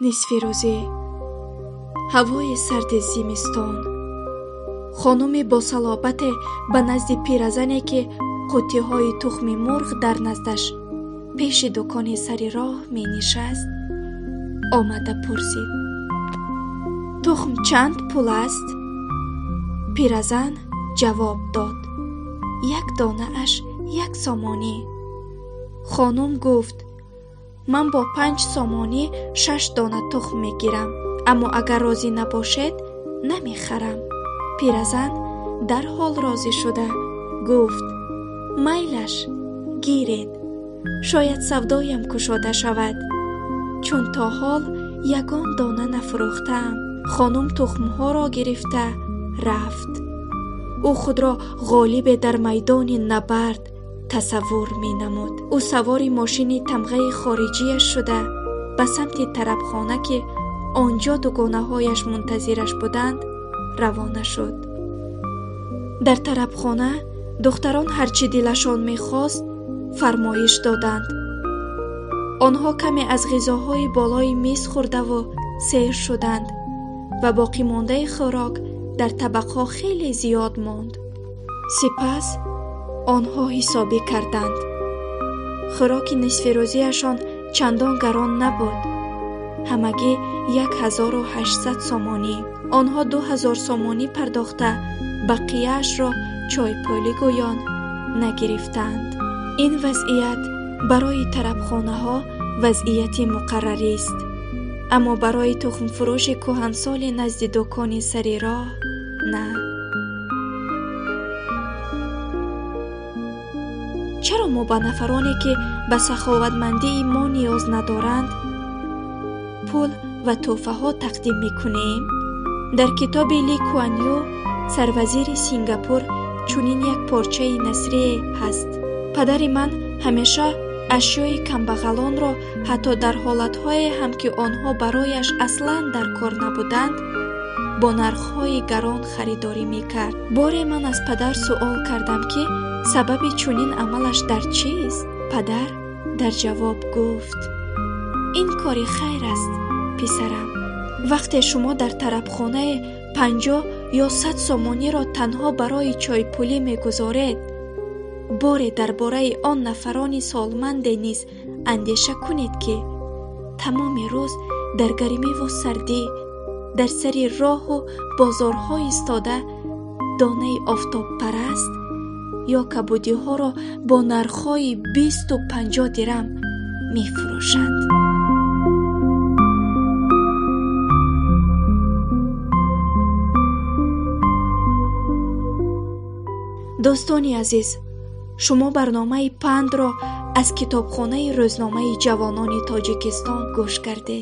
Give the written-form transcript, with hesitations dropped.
Нисфирӯзӣ, ҳавои сарди зимистон. Хонуми босалобате ба назди пиразане, ки қуттиҳои тухми мурғ дар наздаш пеши дукони сари роҳ менишаст, омада пурсид: «Тухм чанд пул аст?» Пиразан ҷавоб дод: «Як донааш 1 сомонӣ». Хонум гуфт: «Ман бо 5 сомонӣ шаш дона тухм мегирам, аммо агар розӣ набошед, намехарам». Пиразан дарҳол розӣ шуда гуфт: «Майлаш, гиред, шояд савдоям кушода шавад, чун то ҳол ягон дона нафурӯхтаам». Хонум тухмҳоро гирифта рафт. Ӯ худро ғолибе дар майдони набард тасаввур менамуд. Ӯ савори мошини тамғаи хориҷияш шуда, ба самти тарабхона, ки он ҷо дугонаҳояш мунтазираш буданд, равона шуд. Дар тарабхона духтарон ҳар чӣ дилашон мехост, фармоиш доданд. Онҳо каме аз ғизоҳои болои миз хӯрдаву сер шуданд ва боқимондаи хӯрок дар табақҳо хеле зиёд монд. Сипас онҳо ҳисобӣ карданд. Хӯроки нисфирӯзиашон чандон гарон набуд, ҳамагӣ 1800 сомонӣ. Онҳо 2000 сомонӣ пардохта, бақияашро чойпулӣ гӯён нагирифтанд. Ин вазъият барои тарабхонаҳо вазъияти муқаррарист, аммо барои тухмфурӯши кӯҳансоли назди дукони сари роҳ на. Чаро мо ба нафароне, ки ба саховатмандии мо ниёз надоранд, пул ва тӯҳфаҳо тақдим мекунем? Дар китоби Ли Куан Ю, сарвазири Сингапур, чунин як порчаи насрие ҳаст: «Падари ман ҳамеша ашёи камбағалонро, ҳатто дар ҳолатҳое ҳам, ки онҳо барояш аслан дар кор набуданд, бо нархҳои гарон харидорӣ мекард. Боре ман аз падар суол кардам, ки сабаби чунин амалаш дар чист. Падар дар ҷавоб гуфт: «Ин кори хайр аст, писарам. Вақте шумо дар тарабхонае 50 ё 100 сомониро танҳо барои чойпулӣ мегузоред, боре дар бораи он нафарони солманде низ андеша кунед, ки тамоми рӯз дар гармиву сардӣ дар сари роҳу бозорҳо истода, донаи офтобпараст ё кабудиҳоро бо нархҳои 20-у 50 дирам мефурӯшанд». Дӯстони азиз, шумо барномаи «Пандро» аз китобхонаи рӯзномаи ҷавонони Тоҷикистон гӯш кардед.